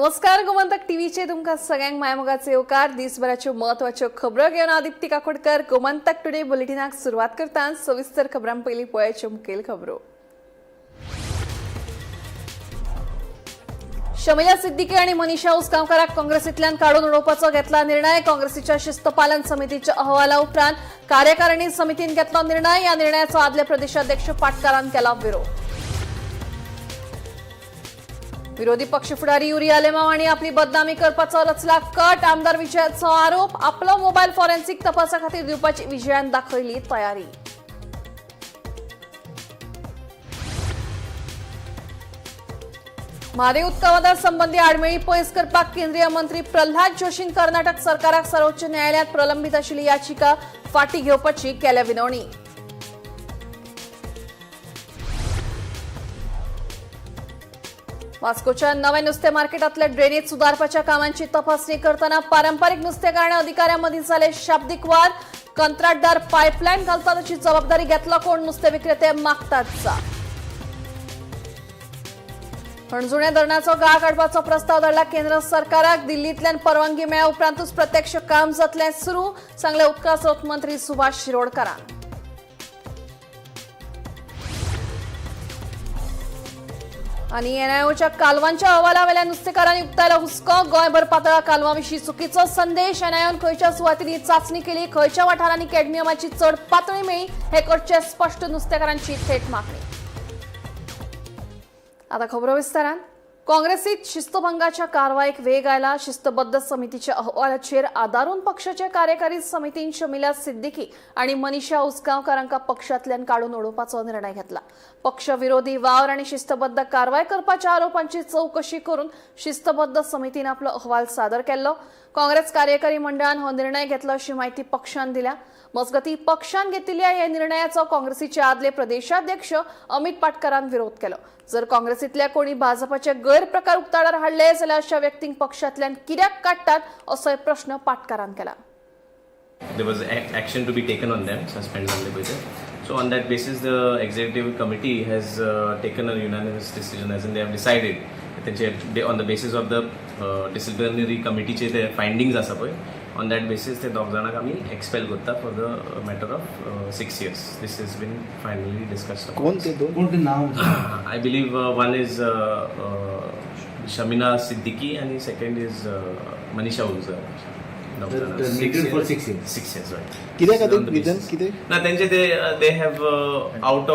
नमस्कार, गोमंतक टीव्हीचे तुमकां सगळ्यांक मायमोगाचे येवकार. दिसभराच्यो म्हत्वाच्यो खबरो घेवन हांव दीप्ती काकोडकर. गोमंतक टुडे बुलेटिनाक सुरवात करता. सविस्तर खबरां पयलीं पळयाच्यो मुखेल खबरो. शमिला सिद्दीकी आणि मनीषा उसगांवकाराक काँग्रेसींतल्यान काडून उडोवपाचो घेतला निर्णय. काँग्रेसीच्या शिस्तपालन समितीच्या अहवाला उपरांत कार्यकारिणी समितीन घेतलो निर्णय. या निर्णयाचो आदले प्रदेशाध्यक्ष पाटकारान केला विरोध. विरोधी पक्ष फुडारी युरी आलेमाव हांणी आपली बदनामी करपाचो रचला कट. आमदार विजयाचो आरोप. आपलो मोबायल फॉरेन्सिक तपासा खातीर दिवपाची विजयान दाखयली तयारी. म्हादय उदकावादा संबंधी आडमेळी पयस करपाक केंद्रीय मंत्री प्रल्हाद जोशीन कर्नाटक सरकाराक सर्वोच्च न्यायालयात प्रलंबित आशिल्ली याचिका फाटी घेवपाची केल्या विनवणी. वास्कोच्या नव्या नुस्ते मार्केटातल्या ड्रेनेज सुधारपाच्या कामांची तपासणी करताना पारंपरिक नुस्तेकार आणि अधिकाऱ्यांमध्ये झाले शाब्दिक वाद. कंत्राटदार पाईपलाईन घालतात अशी जबाबदारी घेतला कोण? नुस्ते विक्रेते मागतात जा. हणजुण्या धरणाचो गाळ काडपाचो प्रस्ताव धाडला केंद्र सरकाराक. दिल्लींतल्यान परवानगी मेळ्या उपरांतूच प्रत्यक्ष काम जातलें सुरू, सांगले उदका स्रोत मंत्री सुभाष शिरोडकारान. आणि एनआयओच्या कालवांच्या अहवालावेल्या नुस्तेकारांनी उक्तायला हुस्को. गोंयभर पातळा कालवां विशीं चुकीचो संदेश. एनआयओन खंयच्या सुवातींनी चाचणी केली, खंयच्या वाठारांनी कॅडमियमाची चड पातळी मेळ्ळी हे करचे स्पश्ट, नुस्तेकारांची थेट मागणी. आता खबरो विस्तारान. काँग्रेसीत शिस्तभंगाच्या कारवायेक वेग आयला. शिस्तबद्ध समितीच्या अहवालाचेर आदारून पक्षाच्या कार्यकारी समितीन शमिला सिद्दीकी आणि मनीषा उसगांवकारांका पक्षांतल्यान काडून उडोवपाचो निर्णय घेतला. पक्षविरोधी वावर आणि शिस्तबद्ध कारवाय करपाच्या आरोपांची चौकशी करून शिस्तबद्ध समितीन आपलो अहवाल सादर केल्लो. काँग्रेस कार्यकारी मंडळान हो निर्णय घेतला अशी माहिती पक्षान दिल्या. मजगती, पक्षान घेतिल्ल्या या निर्णयाचो काँग्रेसीचे आदले प्रदेशाध्यक्ष अमित पाटकरान विरोध केलो. जर काँग्रेसीतल्या कोणी भाजपाचे गैरप्रकार उक्ताडार हाडले जाल्यार अशा व्यक्तींक पक्षांतल्यान कित्याक काडटात असोय प्रश्न पाटकारान केला. There was action to be taken on them, suspend जाल्ले पळय ते. So on that basis, the executive committee has taken a unanimous decision, as in they have decided तेंचे on the basis of the disciplinary कमिटीचे ते फायंडिंग्स आसा पळय, on that basis ते दोग जाणांक आमी एक्सपेल करता for the matter of 6 years. This is been finally discussed. कोण ते दोन? कोण ते नाव? I believe one is Shamina Siddiqui आणि सेकंड is Manisha उजर. Terminated for 6 years. 6 years, right. कित्या खातीर रिजन कितें? ना, तेंचे ते they have out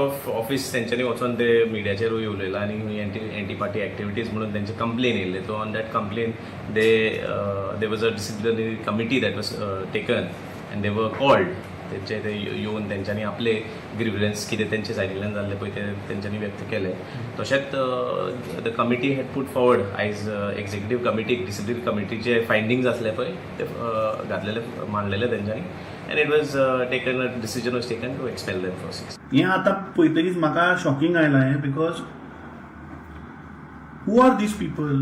of office तेंच्यांनी वचोन ते मिडियाचेरूय उलयला आनी एंटी पार्टी एक्टिविटीज म्हणून तेंचे कंप्लेन येयल्ले. So on that complain they was a disciplinary committee that was taken and they were called. तेंचे ते येवन तेंच्यांनी आपले ग्रिवन्स कितें तेंचे सायडींतल्यान जाल्ले पळय ते तेंच्यांनी व्यक्त केले. तशेंच the committee had put forward आयज एक्झिक्युटीव कमिटीक डिसिप्लीन कमिटीचे फायंडिंग्स आसले पळय ते घातलेले, मांडलेले तेंच्यांनी and it was taken a decision was taken to expel them for 6. हें आतां पळयतकीच म्हाका शॉकिंग आयलां हें, because who are these people?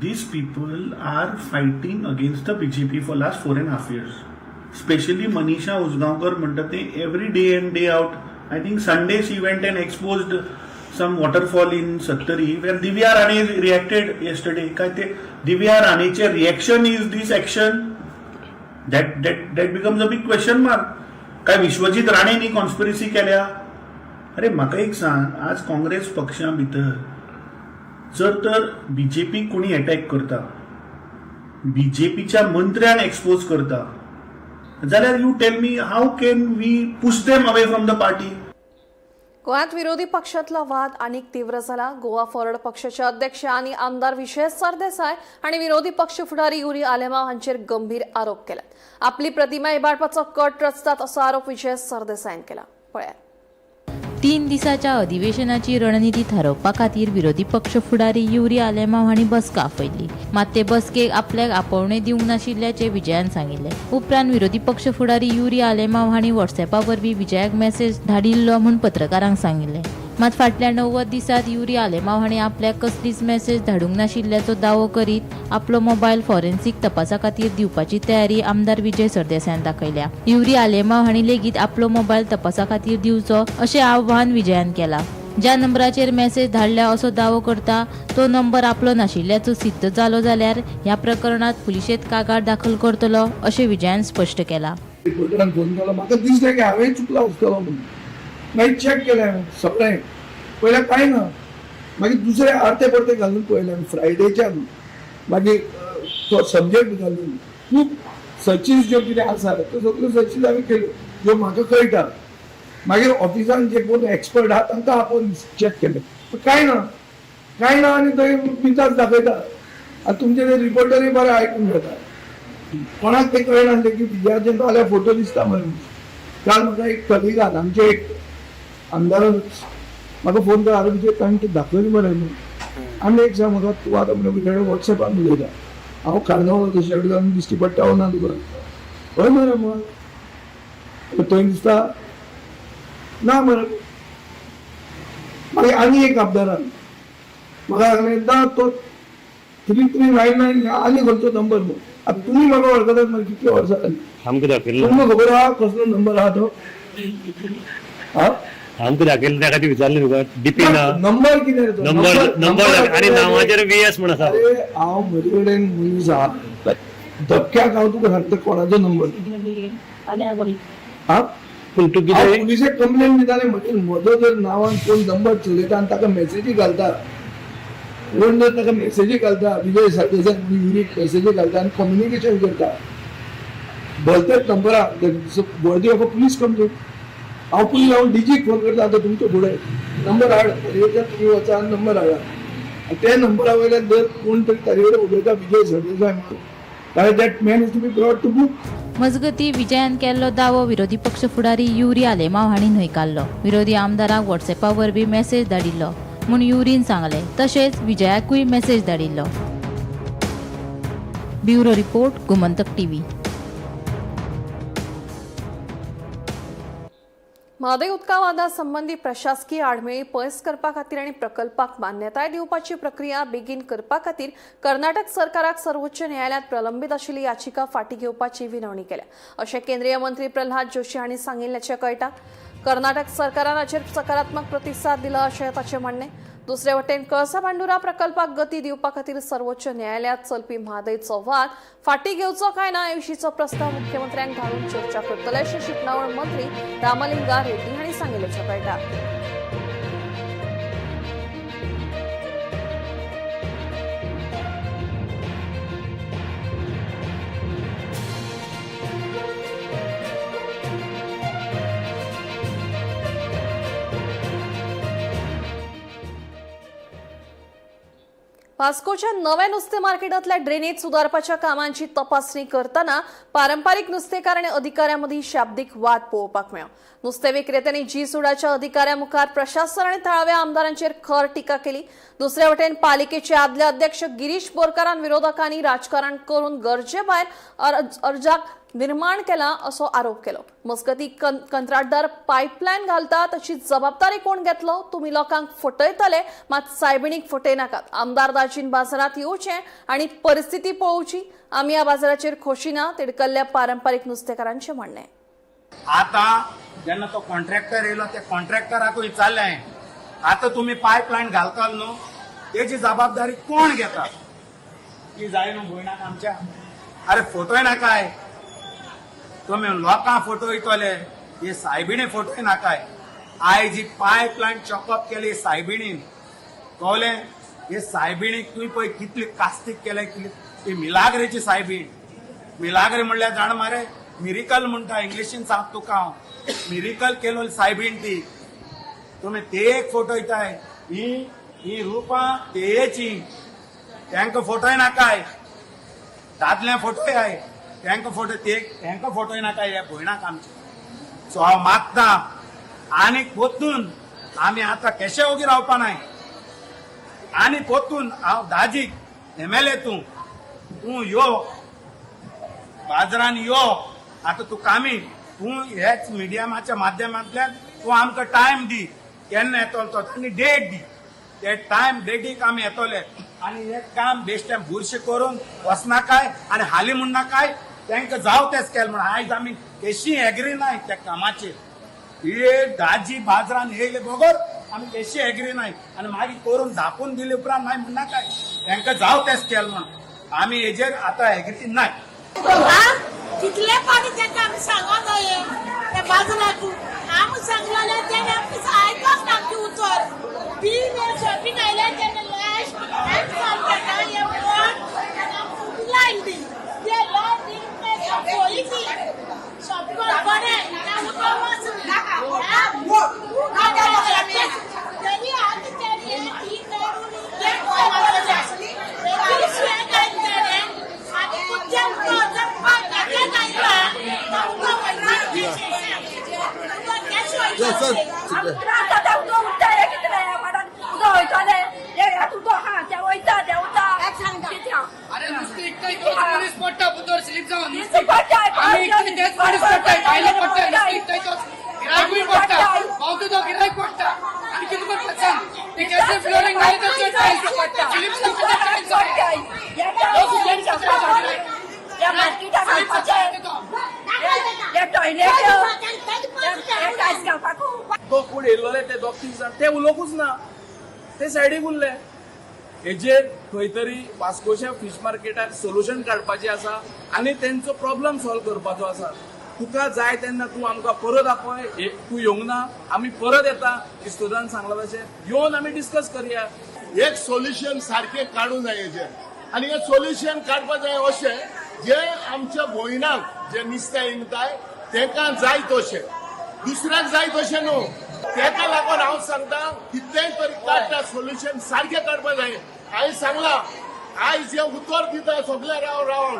These people are fighting against the BJP for last 4.5 years. Specially Manisha Usgaonkar म्हणटा ते every day and day out. I think Sunday she went and exposed some waterfall in Sattari, where Divya Rane reacted yesterday. काय ते Divya राणेचे reaction is this action? That becomes a big question mark. काय Vishwajit राणेंनी conspiracy केल्या? अरे, म्हाका एक सांग, आज काँग्रेस पक्षा भितर जर तर बीजेपी कोणी अटॅक करता, बीजेपीच्या मंत्र्यान एक्सपोज करता जाल्यार you tell me, how can we push them away from the party? गोंयांत विरोधी पक्षांतलो वाद आनीक तीव्र जाला. गोवा फॉरवर्ड पक्षाचे अध्यक्ष आनी आमदार विजय सरदेसाय हांणी विरोधी पक्ष फुडारी युरी आलेमाव हांचेर गंभीर आरोप केल्यात. आपली प्रतिमा इबाडपाचो कट रचतात असो आरोप विजय सरदेसायान केला. पळयात. 3 दिसाच्या अधिवेशनाची रणनिती थारोवपा खातीर विरोधी पक्ष फुडारी युरी आलेमाव हांणी बसका आपयल्ली. मात ते बसकेक आपल्याक आपोवणें दिवंक नाशिल्ल्याचें विजयान सांगिल्लें. उपरांत विरोधी पक्ष फुडारी युरी आलेमाव हांणी व्हॉट्सॅपा वरवीं विजयाक मॅसेज धाडिल्लो म्हूण पत्रकारांक सांगिल्लें. मात फाटल्या 90 दिसांत युरी आलेमाव हांणी आपल्याक कसलीच मॅसेज धाडूंक नाशिल्ल्याचो दावो करीत आपलो मोबायल फॉरेन्सिक तपासा खातीर दिवपाची तयारी आमदार विजय सरदेसायान दाखयल्या. युरी आलेमाव हांणी लेगीत आपलो मोबायल तपासा खातीर दिवचो अशें आव्हान विजयान केलां. ज्या नंबराचेर मेसेज धाडल्या असो दावो करता तो नंबर आपलो नाशिल्ल्याचो सिद्ध जालो जाल्यार ह्या प्रकरणात पुलिशेंत कागाळ दाखल करतलो अशें विजयान स्पश्ट केलां. रिपोर्टरान फोन केलो, म्हाका दिसलें की हांवें चुकला आसतलो म्हणून. मागीर चॅक केलें हांवें सगळें, पयल्यार कांय ना. मागीर दुसरें आरते परते घालून पळयलें हांवें फ्रायडेच्यान, मागीर तो सब्जेक्ट घालून खूब सर्चीस ज्यो कितें आसा त्यो सगळ्यो सर्चीस हांवें केल्यो ज्यो म्हाका कळटा. मागीर ऑफिसान जे कोण एक्सपर्ट आहा तांकां आपोवन चॅक केलें, पूण कांय ना, कांय ना. आनी थंय बिंदास दाखयता आनी तुमचे ते रिपोर्टरूय बरें आयकून घेता. कोणाक ते कळनासलें की विजयाचे नाल्यार फोटो दिसता मरे. काल म्हाका एक कलिगान, आमचे एक आमदारान म्हाका फोन केलो, आरे विजय ताणें ते दाखयलें मरे न्हू. आनी एक सांग म्हाका, तूं आतां म्हणटा वॉट्सॅपान उलयता, हांव कार्नावाल तशें कडेन दिश्टी पडटा ना तुका? हय मरे, मग थंय दिसता ना मरे. मागीर आनी एक आमदारान म्हाका सांगलें ना तो 3399 आनी खंयचो नंबर न्हू. आतां तुमी म्हाका वळखतात मरे, कितले वर्सां जालीं. आमकां दाखयल्लो. तुमकां खबर आहा कसलो नंबर आहा तो? हा? आमकां दाखयल्लो त्या खातीर विचारलें तुका, डीपी ना. नंबर कितें रे तो? नंबर नंबर आनी नांवाचेर व्ही एस म्हण आसा. अरे हांव म्हजे कडेन मनीस आहा, धपक्याक हांव तुका सांगता कोणाचो नंबर. हा, पूण तूं हांव कितें पुलिसेक कंप्लेन दिताले, म्हणजे म्हजो जर नांवान कोण नंबर चलयता आनी ताका मेसेजी घालता, कोण जर ताका मेसेजी घालता, विजय सरदेसाय म्हणून युरीक मेसेजी घालता आनी कम्युनिकेशन करता भलत्याच नंबराक, worthy of a police complain. हांव पुलीस, हांव डीजीक फोन करता आतां तुमचे फुडें, नंबर हाड, ताजेकडच्यान तुमी वचा आनी नंबर हाडा. आनी त्या नंबरा वयल्यान जर कोण तरी ताजे कडेन उलयता विजय सरदेसाय म्हणून, जाल्यार that man is to be brought to book. मजगतीं, विजयान केल्लो दावो विरोधी पक्ष फुडारी युरी आलेमाव हांणी न्हयकारलो. विरोधी आमदाराक वॉट्सॅपा वरवीं मेसेज धाडिल्लो म्हूण युरीन सांगलें. तशेंच विजयाकूय मेसेज धाडिल्लो. Bureau report, Gomantak TV. Mhadei उदका वादा संबंदी प्रशासकीय आडमेळी पयस करपा खातीर आनी प्रकल्पाक मान्यताय दिवपाची प्रक्रिया बेगीन करपा खातीर कर्नाटक सरकाराक सर्वोच्च न्यायालयांत प्रलंबीत आशिल्ली याचिका फाटीं घेवपाची विनवणी केल्या अशें केंद्रीय मंत्री प्रल्हाद जोशी हांणी सांगिल्ल्याचें कळटा. कर्नाटक सरकारान हाचेर सकारात्मक प्रतिसाद दिला अशें ताचें म्हणणें. दुसरे वटेन कळसा भांडुरा प्रकल्पाक गती दिवपा खातीर सर्वोच्च न्यायालयांत चलपी म्हादयचो वाद फाटीं घेवचो काय ना हे विशींचो प्रस्ताव मुख्यमंत्र्यांक धाडून चर्चा करतले अशें शिंपणावळ मंत्री रामलिंगा रेड्डी हांणी सांगिल्ल्याचें कळटा. वास्कोच्या नव्या नुस्तें मार्केटांतल्या ड्रेनेज सुदारपाच्या कामांची तपासणी करतना पारंपारीक नुस्तेकार आनी अधिकाऱ्यां मदीं शाब्दीक वाद पळोवपाक मेळ्ळो. नुस्तें विक्रेत्यांनी जी सुडाच्या अधिकाऱ्यां मुखार प्रशासन आनी थळाव्या आमदारांचेर खर टिका केली. दुसरे वटेन पालिकेचे आदले अध्यक्ष गिरीश बोरकारान विरोधकांनी राजकारण करून गरजे भायर अर्जाक निर्माण केला असो आरोप केलो. मजगतीं कंत्राटदार पायपलायन घालता ताची जबाबदारी कोण घेतलो? तुमी लोकांक फटयतले मात सायबिणीक फटयनाकात. आमदार दाजीन बाजारांत येवचें आनी परिस्थिती पळोवची. आमी ह्या बाजाराचेर खोशी ना, तिडकल्ल्या पारंपारीक नुस्तेकारांचें म्हणणें. आतां जेन्ना तो कॉन्ट्रॅक्टर येयलो त्या कॉन्ट्रॅक्टराकूय विचारलें हांवें, आतां तुमी पायपलायन घालताल न्हू, तेजी जबाबदारी कोण घेता? ती जाय न्हू भयणाक आमच्या. अरे फोटोय नाकाय, तुमी लोकांक फोटो येतले, हे सायबिणी फोटोय नाकाय. आयज ही पायपलायन चॉकअप केली सायबिणीन, कळ्ळें? हे सायबिणीक तुवें पळय कितली कास्तीक केले, कितली ती मिलाग्रेची सायबीण. मिलाग्रे म्हणल्यार जाण मरे, मिरिकल म्हणटा इंग्लिशीन सांग तुका हांव, मिरिकल केलो सायबीण ती. तुमी ते एक फोटो येताय, ही ही रुपां तेयेची, तांकां फोटोय नाकाय. दादल्या फोटोय I तांकां फोटो, ते तांकां फोटोय नाकाय ह्या भयणाक आमच्या. सो हांव मागता आनी पोतून आमी आतां केशे ओगी रावपा नाय. आनी पोतून हांव दाजीक एमएलए, तूं तूं यो बाजारान यो. आतां तूं कामी तूं ह्याच मिडियमाच्या माध्यमांतल्यान तूं आमकां टायम दी केन्ना येतलो तो, आनी डेट दी. ते टायम डेटीक आमी येतले आनी हें काम बेश्टें बुरशें करून वचनाकाय आनी हाली म्हणनाकाय तांकां जाव तें स्केल म्हणून. आयज आमी केशी एग्री नाय त्या कामाचेर. हे दाजी बाजारान येयले बगर आमी केशी एग्री नाय. आनी मागीर करून दाखोवन दिले उपरांत मागीर म्हणनाकाय तांकां जावं तें स्केल म्हणून. आमी हेजेर आतां एग्री नाय. कितले पाणी तांकां आमी सांगो जाये त्या बाजूला तूं आमी सांगलेले तेणे आमकां आयकोंक ना आमचें उतर. 3 वेळ शॉपिंग आयले तेणे लास्ट आमी सांगता हें वोट आनी आमकां लायन दी, ते लायन दी पळय ती शॉपिंग बरें उदक वचून तरी आमी तेणे ती तो कोण येयल्लोले ते दोग तीग जाण ते उलोवंकूच ना, ते सायडीक उरले. हेजेर खंय तरी वास्कोच्या फीश मार्केटाक सोल्युशन काडपाचें आसा आनी तेंचो प्रॉब्लम सॉल्व करपाचो आसा. तुका जाय तेन्ना तूं आमकां परत आपय, तूं येवंक ना आमी परत येता. किस्तोदान सांगला तशें येवन आमी डिस्कस करया. एक सोल्युशन सारकें काडूं जाय हेजेर, आनी हें सोल्युशन काडपा जाय अशें जे आमच्या भोयणाक जे नुस्तें विकताय तेंकां जाय तशें, दुसऱ्याक जाय तशें न्हू. तेका लागून हांव सांगता कितलेंय तरी काडटा सोल्युशन सारकें काडपा जाय. हांवें सांगलां आयज हें उतर दिता सगळे रावन रावन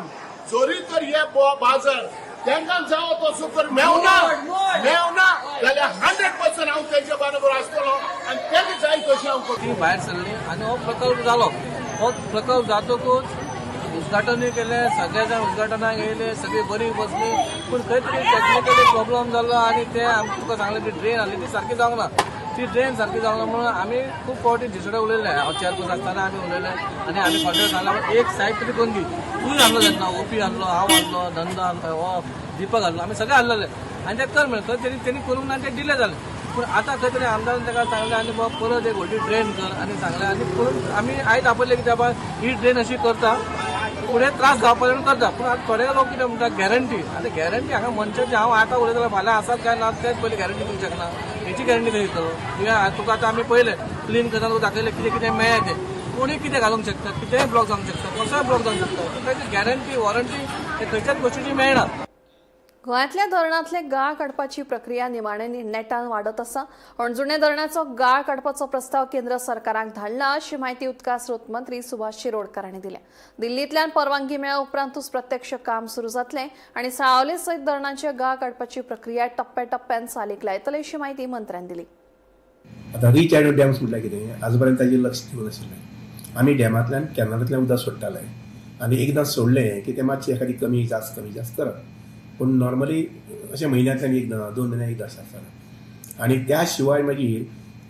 जरी तर हे बाजार तेंकां जावो तसो तर मेवना मेवना जाल्यार 100% हांव तेंच्या बरोबर आसतलो आनी तेका जाय तशें हांव करतलो. ती भायर सरली आनी हो प्रकल्प जालो. हो प्रकल्प जातकूच उद्घाटनूय केलें, सगळे जाण उद्घाटनाक येयले, सगळी बरी बसली. पूण खंय तरी टॅक्निकली प्रॉब्लम जालो आनी ते आमकां तुका सांगलें ती ड्रेन आसली ती सारकी जावंक ना. ती ड्रेन सारकी जावंक ना म्हणून आमी खूब फावटी दिसडे उलयले. हांव चेअरपर्सन आसतना आमी उलयले आनी आमी कॉन्ट्रॅक्ट सांगला एक सायड तरी करून दी. तूंय हाडलो तेन्ना, ओपी हाडलो, हांव हाडलो, नंदा हाडलो, हो दीपक हाडलो, आमी सगळे हाडलेले आनी ते कर म्हणलें. थंय तेणी करूंक ना आनी ते डिले जालें. पूण आतां खंय तरी आमदारान ताका सांगलें आनी बाबा परत एक व्हडली ड्रेन कर आनी सांगलें आनी करून आमी आयज आपयलें की बाबा ही ड्रेन अशी करता फुडें त्रास जावपा म्हणून करता. पूण आतां थोडे लोक कितें म्हणटा गॅरंटी. आतां गॅरंटी हांगा मनशाची हांव आतां उलयतां फाल्यां आसात काय ना तेच पयलीं गॅरंटी दिवंक शकना. हेची गॅरंटी खंय दितलो? तुवें तुका आतां आमी पळयलें क्लीन करतना तुका दाखयलें कितें कितें मेळ्ळें तें. कोणूय कितें घालूंक शकता, कितेंय ब्लॉक जावंक शकता, कसोय ब्लॉक जावंक शकता. ताची गॅरंटी वॉरंटी हे खंयच्याच गोश्टीची मेळना. गोंयांतल्या धरणांतले गाळ काडपाची प्रक्रिया निमाणे नेटान वाडत आसा. हणजुणे धरणाचो गाळ काडपाचो प्रस्ताव केंद्र सरकाराक धाडला अशी म्हायती उदका स्रोत मंत्री सुभाष शिरोडकर हांणी दिल्या. दिल्लींतल्यान परवानगी मेळ्ळ्या उपरांतूच प्रत्यक्ष काम सुरू जातलें आनी साळावले सयत धरणांचे गाळ काडपाची प्रक्रिया टप्प्याटप्प्यान चालीक लायतले अशी म्हायती मंत्र्यान दिली. आतां रिच एड डॅम्स म्हटल्यार कितें आजपर्यंत ताजेर लक्ष दिवंक नाशिल्लें. आमी डॅमांतल्यान कॅनलांतल्यान उदक सोडटाले आनी एकदां सोडलें की तें मातशें एखादी कमी जास्त करप, पूण नॉर्मली अशें म्हयन्यांतल्यान एकदां 2 म्हयन्याक एकदां अशें आसतालें. आनी त्या शिवाय मागीर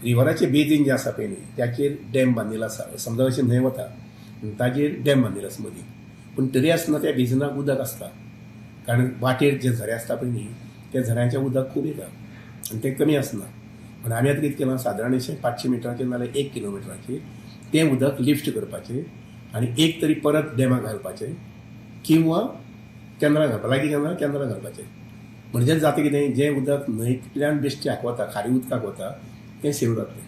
रिवराचें बेजीन जें आसा पळय न्ही ताचेर डॅम बांदिल्लो आसा. समजा अशें न्हंय वता ताजेर डॅम बांदिल्लो आसा मदीं, पूण तरी आसतना त्या बेजिनाक उदक आसता, कारण वाटेर जे झरे आसता पळय न्ही त्या झऱ्यांचें उदक खूब येता आनी तें कमी आसना. पूण आमी आतां कितें केलां सादारण अशें 500 मिटराचेर नाजाल्यार 1 किलोमिटराचेर तें उदक लिफ्ट करपाचें आनी एक तरी परत डॅमाक घालपाचें किंवा कॅनला घालपा लागीं कॅनला कॅनला घालपाचें. म्हणजे जाता कितें जें उदक न्हंयतल्यान बेश्टें वता खारी उदकाक वता तें सेव जातलें.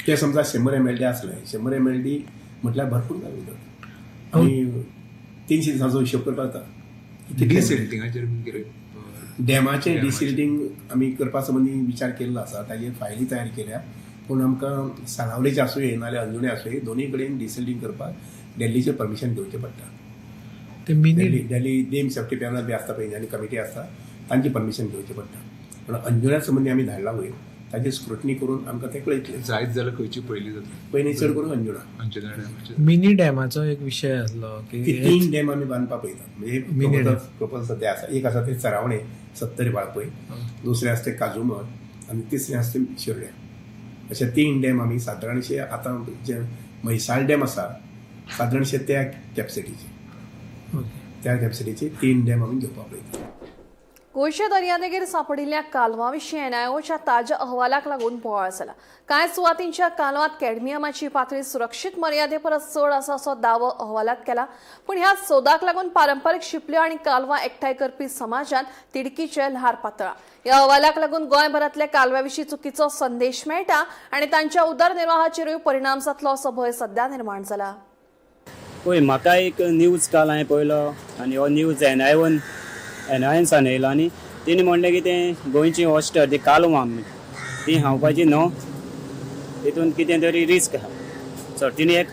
तें समजा 100 mld आसलें, 100 mld म्हटल्यार भरपूर जालें उदक. आनी 300 दिसांचो हिशोब करपाक जाता. डिसिल्टिंगाचेर डॅमाचें डिसिल्टींग आमी करपा संबंदी विचार केल्लो आसा, ताजेर फायली तयार केल्या. पूण आमकां साळावलेचें आसुये नाजाल्यार अंजुणे आसुये दोनूय कडेन डिसिल्टींग करपाक दिल्लीचें परमिशन घेवचें पडटा. दिल्ली डॅम सेफ्टी पॅनल बी आसता पळय आनी कमिटी आसता तांची परमिशन घेवचें पडटा. पूण अंजुण्या संबंदी आमी धाडला वयर ताजेर स्क्रुटनी करून आमकां तें कळयतलें. जायत जाल्यार खंयची पयली जातली? पयलीं चड करून अंजुणा. अंजुणा मिनी डॅमाचो एक विशय आसलो की 3 डॅम आमी बांदपाक पळयता. म्हणजे प्रपोजल सद्या आसा, एक आसा ते चरावणे 70 वाळपय, दुसरें आसा ते काजूमर आनी तिसरें आसा ते शिर्ड्या. अशे 3 डॅम आमी सादारणशे आतां जे म्हैसाळ डॅम आसा सादारणशे त्या कॅपसिटीचे 3 डॅम आमी घेवपाक पळयता. गोंयच्या दर्यादेगेर सांपडिल्ल्या कालवां विशीं एनआयओच्या ताज्या अहवालाक लागून बोवाळ जाला. कांय सुवातींच्या कालवांत कॅडमियमाची पातळी सुरक्षीत मर्यादे परस चड आसा असो दावो अहवालात केला. पूण ह्या सोदाक लागून पारंपारीक शिंपल्यो आनी कालवां एकठांय करपी समाजान तिडकीचे ल्हार पातळा. ह्या अहवालाक लागून गोंयभरांतल्या कालव्या विशीं चुकीचो संदेश मेळटा आनी तांच्या उदरनिर्वाहाचेरूय परिणाम जातलो असो भंय सध्या निर्माण जाला. पळय, म्हाका एक न्यूज काल हांवें पळयलो आनी हो न्यूज एनआयवन एनआयन येयलो आनी तेणी म्हणलें की तें गोंयची ऑस्टर ती कालवां आमी ती खावपाची न्हू, तितून कितें तरी रिस्क आहा. सो तिणी एक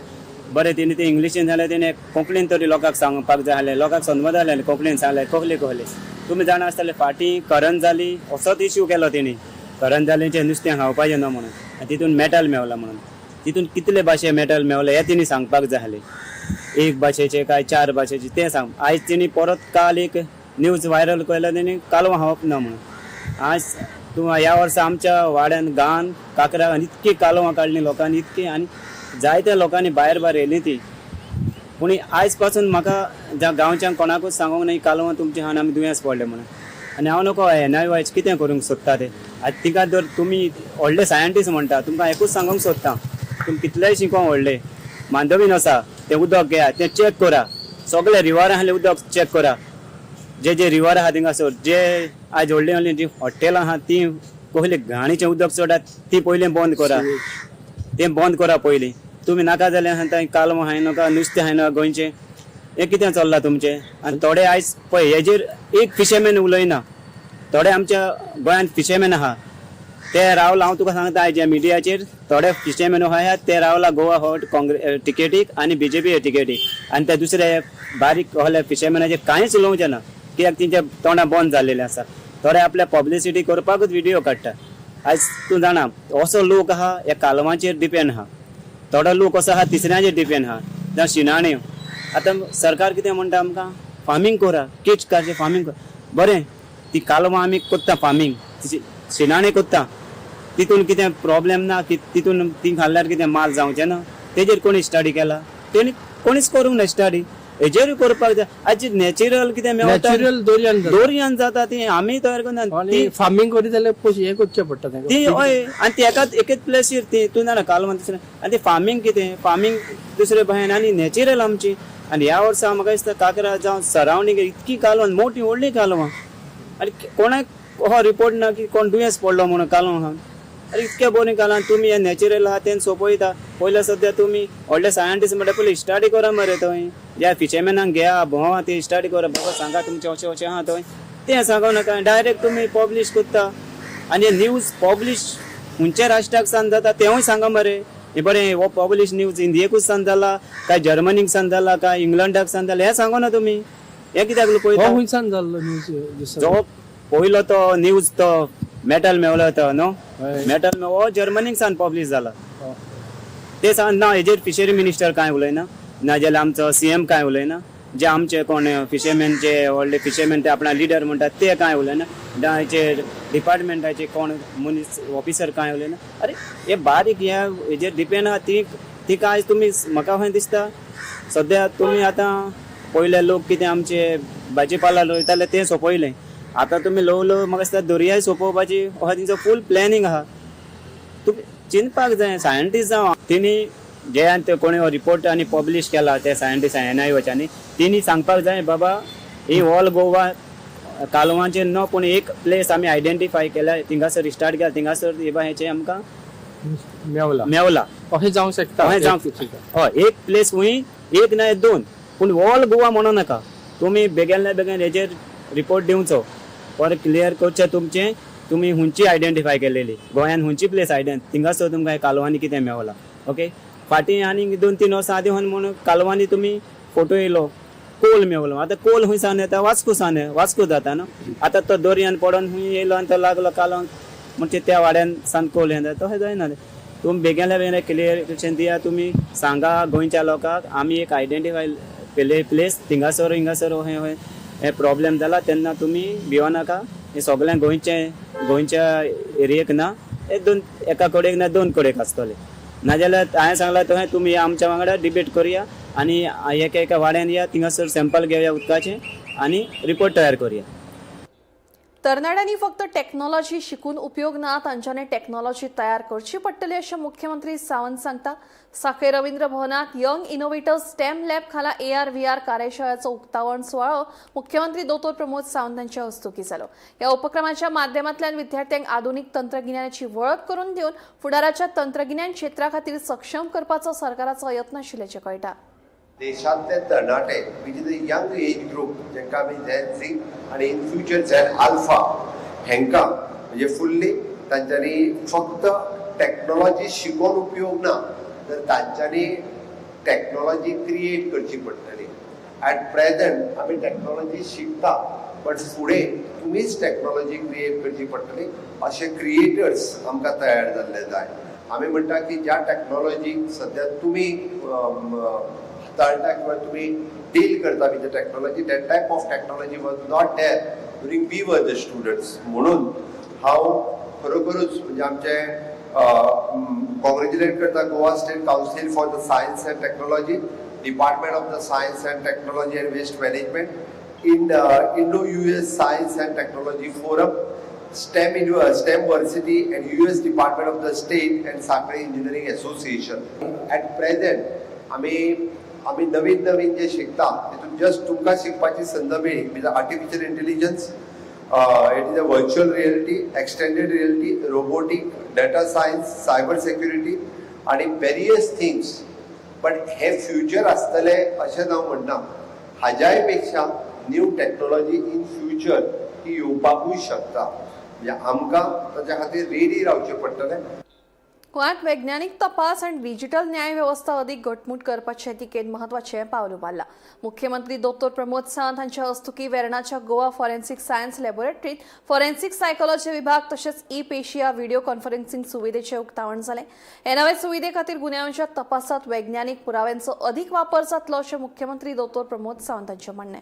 बरें तिणी तें इंग्लिशीन जाल्यार तेणी एक कोंकणीन तरी लोकांक सांगपाक जाय आसलें, लोकांक समजता जालें कोंकणीन सांगलें. कसले कसले तुमी जाणा आसतले, फाटीं करंजाली असोच इश्यू केलो तेणी, करंजालीचें नुस्तें खावपाचें न्हू म्हणून आनी तितून मेटल मेवला म्हणून. तितून कितले भाशे मेटल मेवले हें तिणी सांगपाक जाय आसलें, एक भाशेचे काय चार भाशेचे तें सांग. आयज तेणी परत काल एक न्यूज व्हायरल केला तेणी कालवां खावप ना म्हणून. आज तूं ह्या वर्सा आमच्या वाड्यान गांवान काकरा इतकी कालवां काडली लोकांनी इतकी आनी जायत्या लोकांनी भायर भायर येयली ती. पूण आयज पासून म्हाका ज्या गांवच्यान कोणाकूच सांगूंक ना कालवां तुमच्या हांगा आमी दुयेंस पडले म्हणून. आनी हांव नको एनआयओएच कितें करूंक सोदता ते. आतां तिका जर तुमी व्हडले सायंटिस्ट म्हणटा, तुमकां एकूच सांगूंक सोदता, तुमी कितलेय शिकोंक व्हडले मांडवीन आसा तें उदक घेया, तें चॅक करा, सगळे रिवर आसले उदक चॅक करा, जे जे रिवर आहा थिंगासर जे आयज व्हडलीं व्हडलीं जीं हॉटेलां आहा तीं कसली घाणीचें उदक सोडात ती पयलीं बंद करा, तें बंद करा पयलीं. तुमी नाका जाल्यार सांगता कालवां हाय नाका, नुस्तें हाय नाका गोंयचें, हें कितें चल्लां तुमचें. आनी थोडे आयज पळय हेजेर एक फिशरमॅन उलयना, थोडे आमच्या गोंयांत फिशरमॅन आहा ते रावला, हांव तुका सांगता आयज ह्या मिडियाचेर थोडे फिशरमॅन आहा ते रावला गोवा हॉट काँग्रेस टिकेटीक आनी बीजेपी टिकेटीक, आनी ते दुसरे बारीक कहले फिशरमॅनाचेर कांयच उलोवचें ना कित्याक तेंच्या तोंडां बंद जाल्लेलें आसा. थोडे आपल्या पब्लिसिटी करपाकूच व्हिडियो काडटा. आयज तूं जाणा असो लोक आहा ह्या कालवांचेर डिपेंड आहा, थोडो लोक असो आहा तिसऱ्यांचेर डिपेंड आहा, जावं शिणाण्यो. आतां सरकार कितें म्हणटा आमकां फार्मींग करा, केच काडचें फार्मींग करा, बरें ती कालवां आमी कोत्ता फार्मींग, शिणाणे कोत्ता, तितून कितें प्रॉब्लेम ना की तितून ती खाल्ल्यार कितें माल जावचें ना, तेजेर कोणी स्टडी केला? तेणी कोणीच करूंक ना स्टडी, हेजेरूय करपाक जाय. आयज नॅचरल कितें मेवता, नॅचरल दोरयान दोरयान जाता ती आमी तयार करना, ती फार्मींग करीत जाल्यार हें करचें पडटा तांकां ती. हय, आनी ती एकाच एकेच प्लेसीर ती तूं जाणा कालवां दुसरें, आनी ती फार्मींग कितें फार्मींग दुसरे भायन आनी नॅचरल आमची. आनी ह्या वर्सा म्हाका दिसता काकरा जावं सरावंडींग इतकी कालवां मोटी व्हडली कालवां आनी कोणाक हो रिपोर्ट ना की कोण दुयेंस पडलो म्हणून कालवां खावन. आरे इतके बरीं कालवां तुमी हे नॅचरल आहा तें सोंपयता. पयलें सद्या तुमी व्हडले सायंटिस्ट म्हणटा पयलीं स्टडी करा मरे थंय, ज्या फिशरमॅनांक घेया भोंवा ती स्टडी करा, बाबा सांगा तुमचें अशें अशें आहा थंय, तें सांगू नाका डायरेक्ट तुमी पब्लीश करता. आनी न्यूज पब्लीश खंयच्या राष्ट्राक सान जाता तेंवूय सांगा मरे, हे बरें हो पब्लीश न्यूज इंडियेकूच सान जाला काय जर्मनीक सान जाला काय इंग्लंडाक सान जाला हें सांगू ना तुमी, हें कित्याक लुकयता? हो खंयसान जाल्लो न्यूज? जो पयलो तो न्यूज तो मेटल मेवलो तो न्हू, मेटल हो जर्मनीक सान पब्लीश जाला ते सांग ना. हेजेर फिशरी मिनिस्टर कांय उलयना, ना जाल्यार आमचो सीएम कांय उलयना, जे आमचे कोण फिशरमॅन जे व्हडले फिशरमॅन ते आपणा लिडर म्हणटात ते कांय उलयना, ना हेचेर डिपार्टमेंटाचे कोण मनीस ऑफिसर कांय उलयना. अरे हे बारीक ह्या हेजेर डिपेंड आहा ती तिका आयज तुमी म्हाका खंय दिसता सद्या तुमी आतां पयले लोक कितें आमचे भाजीपाला रोयताले तें सोंपयलें, आतां तुमी ल्हव ल्हव म्हाका दिसता दर्याय सोंपोवपाची अहो तेंचो फूल प्लॅनिंग आहा. तुमी चिंतपाक जाय सायंटिस्ट जावं तेणी जे ते कोणी हो रिपोर्ट आनी पब्लीश केला ते सायंटिस्ट एनआयओच्यानी तेणी सांगपाक जाय बाबा ही ऑल गोवा कालवांचेर न्हू पूण एक प्लेस आमी आयडेंटिफाय केल्या थिंगासर स्टार्ट केला थिंगासर हे हेचें आमकां मेवला मेवला अशें जावंक शकता. अशें जावंक हय एक प्लेस खंय एक ना दोन, पूण ऑल गोवा म्हणू नाका तुमी, बेगीन बेगीन हेजेर रिपोर्ट दिवचो परत क्लियर करचें तुमचें, तुमी हुंची आयडेंटिफाय केलेली गोंयान हुंची प्लेस आयडेंट थिंगासर तुमकां कालवांनी कितें मेवला. ओके, फाटीं आनी 2-3 वर्सां आदीं म्हणून कालवांनी तुमी फोटो येयलो कोल मेवलो, आतां कोल खंय सान येता? वास्को सान वास्को जाता न्हू, आतां तो दर्यान पडोन खंय येयलो आनी तो लागलो कालवांक म्हणजे त्या वाड्यान सान कोल येता तशें जायना. तुमी बेगीनल्या बेगीन क्लियर दिया, तुमी सांगा गोंयच्या लोकांक आमी एक आयडेंटिफाय केले प्लेस थिंगासर हिंगासर अहें अहें हें प्रॉब्लेम जाला तेन्ना तुमी भिवनाका, हें सगळें गोंयचें गोंयच्या एरियेक ना हे दोन एका कडेक ना दोन कडेक आसतलें, नाजाल्यार हांवें सांगलां तशें तुमी आमच्या वांगडा डिबेट करुया आनी एका एका वाड्यान या थिंगासर सॅम्पल घेवया उदकाचें आनी रिपोर्ट तयार करुया. तरणाट्यांनी फक्त टॅक्नॉलॉजी शिकून उपयोग ना, तांच्यांनी टॅक्नॉलॉजी तयार करची पडटली अशें मुख्यमंत्री सावंत सांगता. साखळे रवींद्र भवनात यंग इनोव्हेटर्स स्टेम लॅब खाला AR VR कार्यशाळेचो उक्तावण सुवाळो मुख्यमंत्री दोतोर प्रमोद सावंत हांच्या हस्तुकीं जालो. ह्या उपक्रमाच्या माध्यमांतल्यान विद्यार्थ्यांक आधुनिक तंत्रगिन्यानाची वळख करून दिवन फुडाराच्या तंत्रगिन्यान क्षेत्रा खातीर सक्षम करपाचो सरकाराचो यत्न आशिल्ल्याचें कळटा. देशांतले तरणाटे which is a young age group जांकां आमी झॅन झी आनी इन फ्युचर झॅन आल्फा हेंकां म्हणजे फुल्ली तांच्यांनी फक्त टॅक्नोलॉजी शिकोवन उपयोग ना, तर तांच्यांनी टॅक्नोलॉजी क्रिएट करची पडटली. ॲट प्रेझेंट आमी टॅक्नोलॉजी शिकता, बट फुडें तुमीच टॅक्नोलॉजी क्रिएट करची पडटली. अशे क्रिएटर्स आमकां तयार जाल्ले जाय. आमी म्हणटा की ज्या टॅक्नोलॉजीक सद्या तुमी हाताळटा किंवा तुमी डील करता with the technology, that type of technology was not there during we were the students. म्हणून हांव खरोखरूच म्हणजे आमचे कॉंग्रेच्युलेट करता Goa State Council for the Science and Technology, Department of the Science and Technology and Waste Management, in Indo US Science and Technology Forum, STEM Varsity and US Department of the State and Sanquelim Engineering Association. At present आमी आमी नवीन नवीन जे शिकता तितून just तुमकां शिकपाची संद मेळ्ळी म्हणजे artificial intelligence, it is a virtual reality, extended reality, robotic, data science, cyber security आनी वेरियस थिंग्स. बट हे फ्युचर आसतलें अशें हांव म्हणना. हाज्याय पेक्षा न्यू टॅक्नोलॉजी इन फ्युचर ही येवपाकूय शकता. म्हणजे आमकां ताच्या खातीर रेडी रावचें पडटलें. गोंयांत वैज्ञानिक तपास आनी डिजिटल न्याय वेवस्था अदीक घटमूट करपाचे दिकेन म्हत्वाचें पावल उबारलां. मुख्यमंत्री दोतोर प्रमोद सावंत हांच्या हस्तुकीं वेर्णाच्या गोवा फॉरेन्सिक सायन्स लॅबोरेटरीत फॉरेन्सिक सायकोलॉजी विभाग तशेंच ई पेशिया व्हिडिओ कॉन्फरन्सिंग सुविधेचें उक्तावण जालें. हे नवे सुविधे खातीर गुन्यांवाच्या तपासात वैज्ञानिक पुराव्यांचो अदीक वापर जातलो अशें मुख्यमंत्री दोतोर प्रमोद सावंत हांचें म्हणणें.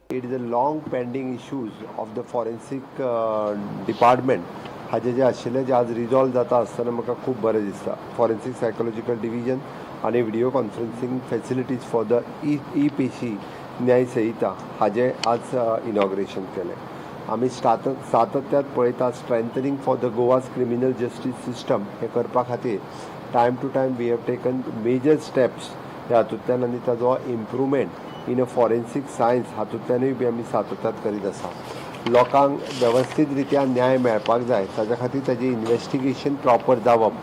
It is a long pending issues of the forensic department. हाजे जे आशिल्ले जे आज रिजॉल्व जाता आसतना म्हाका खूब बरें दिसता. फॉरेन्सिक सायकोलॉजिकल डिविजन आनी video conferencing facilities for the e पेशी न्याय संहिता हाजें आज इनॉग्रेशन केलें. आमी सातत्यात पळयता strengthening for the Goa's criminal justice system हें करपा खातीर time to time we have taken major steps ह्या हातूंतल्यान आनी ताजो improvement in a forensic science हातूंतल्यानूय बी आमी सातत्यात करीत आसा. लोकांक वेवस्थीत रित्या न्याय मेळपाक जाय, ताच्या खातीर ताजी इन्वेस्टिगेशन प्रॉपर जावप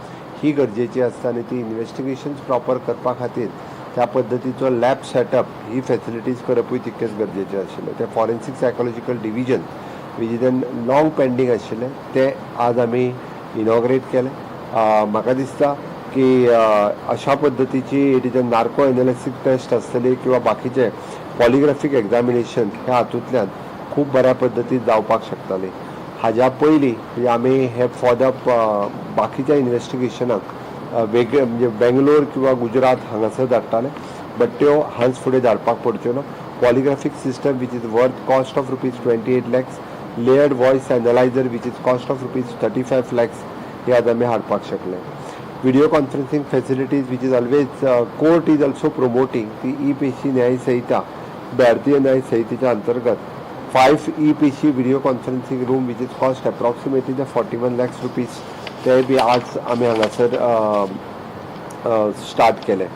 ही गरजेची आसता आनी ती इन्वेस्टिगेशन प्रॉपर करपा खातीर त्या पद्दतीचो लॅब सेटअप ही फेसिलिटीज करपूय तितकेच गरजेचें आशिल्लें. तें forensic psychological division which is an long pending आशिल्लें तें आज आमी इनॉग्रेट केलें. म्हाका दिसता की अशा पद्दतीची it is a narco analysis test आसतली किंवा बाकीचे पॉलिग्राफीक एग्जामिनेशन ह्या हातूंतल्यान खूब बऱ्या पद्दतीन जावपाक शकताली. हाज्या पयलीं म्हणजे आमी हे फॉर the बाकीच्या इन्वेस्टिगेशनाक वेगळे म्हणजे बेंगलोर किंवा गुजरात हांगासर धाडटाले, बट त्यो हांच फुडें धाडपाक पडच्यो ना. Polygraphic system which is worth cost of ₹28 lakhs, layered voice analyser which is cost of ₹35 lakhs हे आज आमी हाडपाक शकले. Video conferencing facilities which is always court is also promoting ती ई पेशी न्याय संहिता भारतीय न्याय संहितेच्या अंतर्गत 5 ई पेशी video conferencing room which is cost approximately the ₹41 lakhs ते बी आज आमी हांगासर स्टार्ट केले.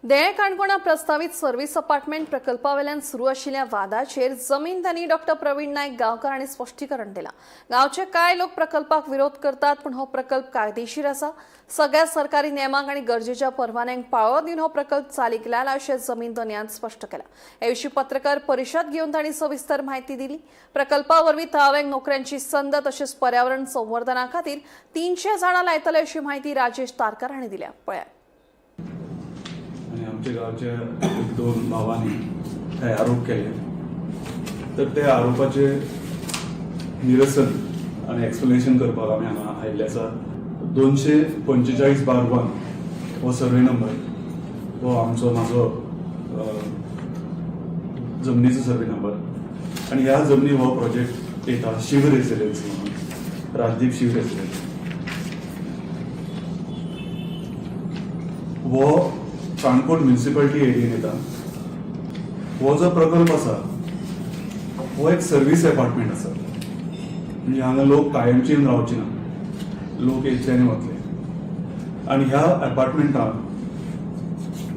देळे काणकोणा प्रस्तावीत सर्व्हिस अपार्टमेंट प्रकल्पावेल्यान सुरू आशिल्ल्या वादाचेर जमीन धनी डॉक्टर प्रवीण नायक गांवकार हांणी स्पश्टीकरण दिलां. गांवचे कांय लोक प्रकल्पाक विरोध करतात, पूण हो प्रकल्प कायदेशीर आसा. सगळ्या सरकारी नेमांक आनी गरजेच्या परवान्यांक पाळो दिवन हो प्रकल्प चालीक लायला अशें जमीन धनयान स्पश्ट केलां. हे विशीं पत्रकार परिशद घेवन तांणी सविस्तर म्हायती दिली. प्रकल्पा वरवीं थळाव्यांक नोकऱ्यांची संद तशेंच पर्यावरण संवर्धना खातीर 300 झाडां लायतले अशी म्हायती राजेश तारकर हांणी दिल्या. पळयात. आनी आमच्या गांवच्या एक दोन भावांनी थंय आरोप केले, तर ते आरोपाचे निरसन आनी एक्सप्लेनेशन करपाक आमी हांगा आयिल्ले आसा. 245/1 हो सर्वे नंबर हो आमचो म्हाजो जमनीचो सर्वे नंबर आनी ह्या जमनी हो प्रोजेक्ट येता शिव रेसिडेन्सी म्हणून, राजदीप शिव रेसिडेन्सी. हो काणकोण म्युनिसिपालिटी एरियेन येता. हो जो प्रकल्प आसा हो एक सर्वीस अपार्टमेंट आसा. म्हणजे हांगा लोक कायमचे येवन रावचे ना, लोक येतले आनी वतले. आनी ह्या एपार्टमेंटान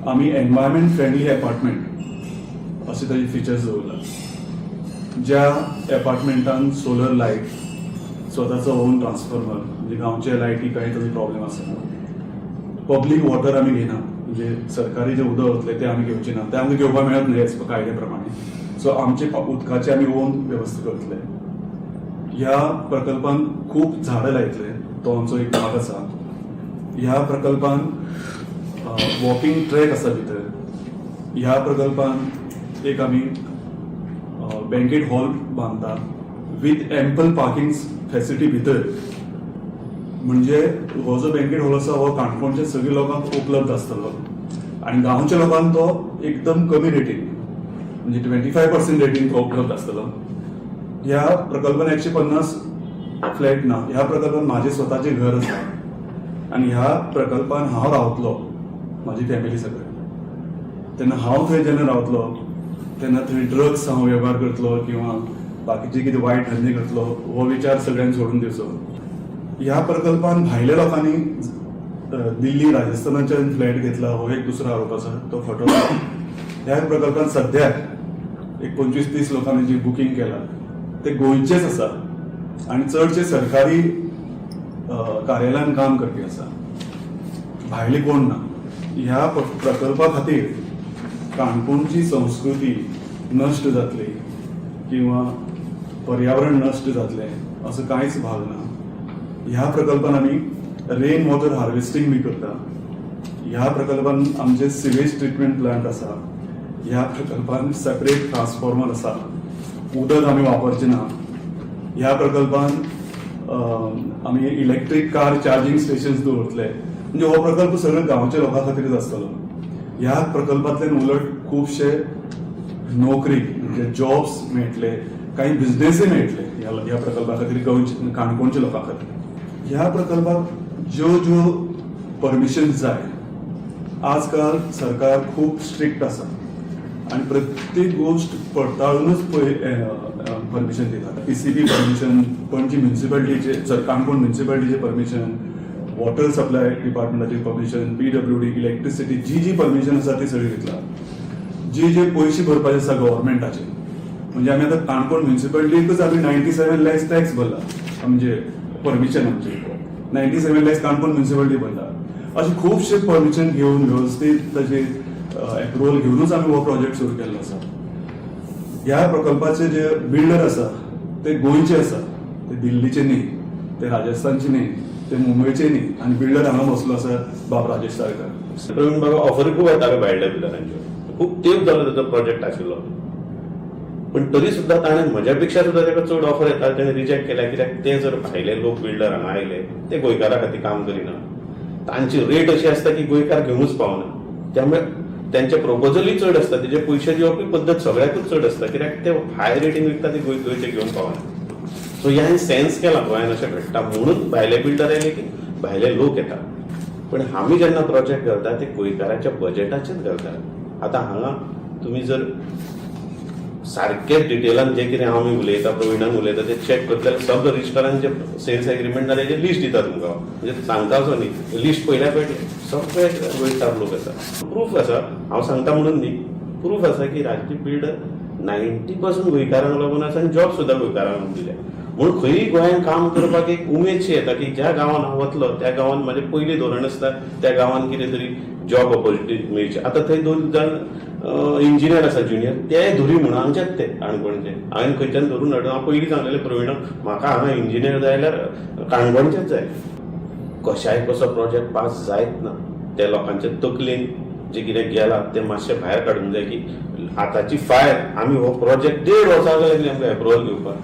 आमी एनवायरमेंट फ्रेंडली एपार्टमेंट अशे ताजे फिचर्स दवरला. ज्या एपार्टमेंटान सोलर लायट, स्वताचो ओन ट्रान्सफॉर्मर, म्हणजे गांवचे लायटी कांय ताजो प्रॉब्लेम आसना. पब्लीक वॉटर आमी घेना, म्हणजे सरकारी जे उदक वतलें तें आमी घेवचे ना, तें आमकां घेवपाक मेळत न्हय एज पर कायद्या प्रमाणे. सो आमचे उदकाचे आमी ओन वेवस्था करतले. ह्या प्रकल्पान खूब झाडां लायतले, तो आमचो एक भाग आसा. ह्या प्रकल्पान वॉकिंग ट्रॅक आसा भितर. ह्या प्रकल्पान एक आमी बँकेट हॉल बांदता विथ एम्पल पार्किंग फॅसिलिटी भितर. म्हणजे हो जो बँकेट हॉल आसा हो काणकोणच्या सगळ्या लोकांक उपलब्ध आसतलो आनी गांवच्या लोकांक तो एकदम कमी रेटीन, म्हणजे 25% रेटीन तो उपलब्ध आसतलो. ह्या प्रकल्पान 150 फ्लॅट ना, ह्या प्रकल्पान म्हाजें स्वताचें घर आसा आनी ह्या प्रकल्पान हांव रावतलो, म्हाजी फॅमिली सगळें. तेन्ना हांव थंय जेन्ना रावतलो तेन्ना थंय ड्रग्स हांव वेव्हार करतलो किंवा बाकीचे कितें वायट धंदे करतलो हो विचार सगळ्यांनी सोडून दिवचो. ह्या प्रकल्पान भायल्या लोकांनी दिल्ली, राजस्थानाच्यान फ्लॅट घेतला हो एक दुसरो आरोप आसा, तो खोटो. ह्या प्रकल्पान सद्याक एक 25-30 लोकांनी जी बुकींग केला ते गोंयचेच आसा आनी चडशे सरकारी कार्यालयान काम करपी आसा, भायले कोण ना. ह्या प्रकल्पा खातीर काणकोणची संस्कृती नश्ट जातली किंवा पर्यावरण नश्ट जातलें असो कांयच भाग ना. ह्या प्रकल्पान आमी रेन वॉटर हार्वेस्टींग बी करता. ह्या प्रकल्पान आमचे सिवेज ट्रिटमेंट प्लांट आसा. ह्या प्रकल्पान सेपरेट ट्रान्सफॉर्मर आसा, उदक आमी वापरचे ना. ह्या प्रकल्पान आमी इलेक्ट्रीक कार चार्जींग स्टेशन्स दवरतले. म्हणजे हो प्रकल्प सगळ्या गांवच्या लोकां खातीरच आसतलो. ह्या प्रकल्पांतल्यान उलट खुबशे नोकरी म्हणजे जॉब्स मेळटले, कांय बिझनेसूय मेळटले ह्या प्रकल्पा खातीर, गोंयचे काणकोणच्या लोकां खातीर. ह्या प्रकल्पाक ज्यो ज्यो परमिशन जाय, आजकाल सरकार खूब स्ट्रिक्ट आसा आनी प्रत्येक गोश्ट पडताळूनच पळय परमिशन दितात. पीसीबी परमिशन, पणजी म्युन्सिपालिटीचे, सॉरी, काणकोण म्युन्सिपालिटीचे परमिशन, वॉटर सप्लाय डिपार्टमेंटाचे परमिशन, पीडब्ल्यूडी, इलेक्ट्रिसिटी, जी जी परमिशन आसा ती सगळी घेतला. जे जे पयशे भरपाचे आसा गव्हर्मेंटाचे, म्हणजे आमी आतां काणकोण म्युन्सिपालिटीकच आमी 97 लॅक्स टॅक्स भरला, म्हणजे परमिशन आमचे 97 लॅक्स काणकोण म्युन्सिपालिटी भरला. अशे खुबशे परमिशन घेवन वेवस्थीत ताजे एप्रुवल घेवनूच आमी हो प्रोजेक्ट सुरू केल्लो आसा. ह्या प्रकल्पाचे जे बिल्डर आसा ते गोंयचे आसा, ते दिल्लीचे न्ही, ते राजस्थानचे न्ही, ते मुंबयचे न्ही. आनी बिल्डर हांगा बसलो आसा बाब राजेश साळकर. प्रवीण बाबा, ऑफरी खूब येताल्यो भायल्या बिल्डरांच्यो, खूब तेंप जालो ताचो प्रोजेक्ट आशिल्लो, पण तरी सुद्दां ताणें म्हज्या पेक्षा सुद्दां ताका चड ऑफर येता ताणें रिजेक्ट केल्या. कित्याक ते जर भायले लोक बिल्डर हांगा आयले ते गोंयकारा खातीर काम करिना, तांची रेट अशी आसता की गोंयकार घेवनूच पावना. त्यामुळे त्यांचे प्रपोजलूय चड आसता, तेजे पयशे दिवपी पद्दत सगळ्याकूच चड आसता, कित्याक ते हाय रेटीन विकता, ते गोंयचे घेवन पावना. सो ह्यान सेन्स केला गोंयान अशें घडटा म्हणून भायले बिल्डर आयले की भायले लोक येता. पण आमी जेन्ना प्रोजेक्ट करता ते गोंयकाराच्या बजेटाचेच घालतात. आतां हांगा तुमी जर सारकें डिटेलान जें कितें आमी उलयता, प्रवीणान उलयता तें चॅक करतले जाल्यार सब रजिस्टरान जे सेल्स एग्रीमेंट जाल्यार हेजें लिस्ट दिता तुमकां, म्हणजे सांगता असो न्ही, लिस्ट पळयल्यार कळटलें सगळे गोंयकार लोक आसा. प्रूफ आसा, हांव सांगता म्हणून न्ही, प्रूफ आसा की राजदीप बिल्डर 90% गोंयकारांक लागून आसा आनी जॉब सुद्दां गोंयकारांक दिल्या. म्हणून खंयी गोंयांत काम करपाक एक उमेदशी येता की ज्या गांवान हांव वतलो त्या गांवान म्हाजें पयलीं धोरण आसता त्या गांवान कितें तरी जॉब ऑपॉर्च्युनिटी मेळची. आतां थंय दोन जाण इंजिनियर आसा ज्युनियर, ते धुरी म्हणून आमचेच ते काणकोणचे, हांवें खंयच्यान धरून हाडून हांव पयलीं सांगलेलें प्रवीणाक, म्हाका हांगा इंजिनियर जाय जाल्यार काणकोणचेच जाय. कशाय कसो प्रोजेक्ट पास जायत ना, ते लोकांचे तकलेन जे कितें गेलां तें मातशें भायर काडूंक जाय की आतांची फायल आमी हो प्रोजेक्ट देड वर्सां लागली आमकां एप्रुवल घेवपाक.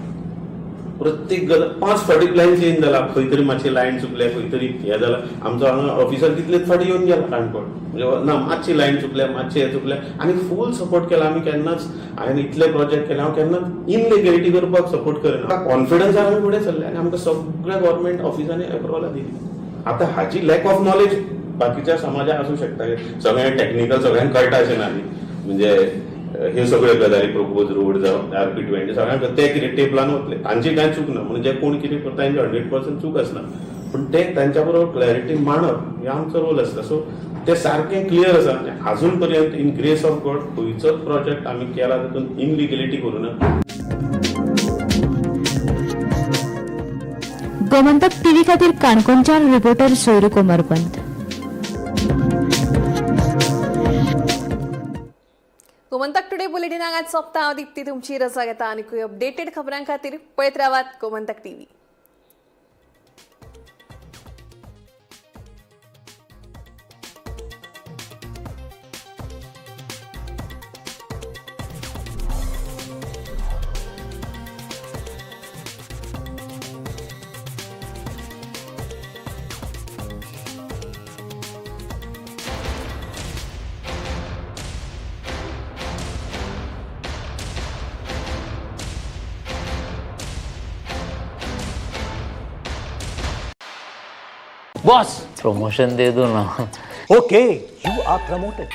प्रत्येक गजाल पांच फावटी प्लॅन चेंज जाला, खंय तरी मातशी लायन चुकल्या, खंय तरी हें जालां. आमचो हांगा ऑफिसर कितलेच फावटी येवन गेला काणकोण, म्हणजे ना मातशी लायन चुकल्या, मातशें हें चुकल्या, आनी फूल सपोर्ट केला. आमी केन्नाच, हांवें इतले प्रोजेक्ट केले, हांव केन्नाच इनलिगेलिटी करपाक सपोर्ट करना. कॉन्फिडन्सान आमी फुडें सरले आनी आमकां सगळ्या गव्हर्मेंट ऑफिसांनी एप्रुवलां दिली. आतां हाची लॅक ऑफ नॉलेज बाकीच्या समाजाक आसूं शकता, सगळें टॅक्निकल सगळ्यांक कळटा अशें ना न्ही. म्हणजे ह्यो सगळ्यो गजाली प्रोपोज रोड जावं RP 20 सगळ्यांक ते कितें टेबलान वतले, तांची कांय चूक ना. म्हणून जे कोण कितें करता तांची 100% चूक आसना, पूण ते तांच्या बरोबर क्लॅरिटी मांडप हे आमचो रोल आसता. सो ते सारकें क्लियर आसा. आनी आजून पर्यंत इन ग्रेस ऑफ गॉड खंयचोच प्रोजेक्ट आमी केला तातूंत इनलिगलिटी करूं ना. गोमंतक टीव्ही खातीर काणकोणच्यान reporter Soyru Komarpant. Gomantak today bulletin हांगाच सोंपता. हांव दीप्ती तुमची रजा घेता. आनीकूय अपडेटेड खबरां खातीर पळयत रावात गोमंतक टीव्ही. बॉस, प्रमोशन दे दो ना. Okay, you are promoted.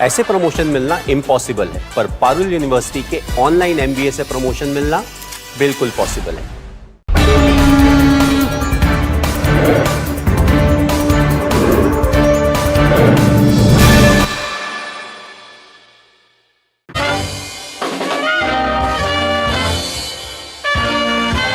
ऐसे प्रमोशन मिलना इम्पॉसिबल है, पर पारुल यूनिवर्सिटी के ऑनलाइन एमबीए से प्रमोशन मिलना बिल्कुल पॉसिबल है.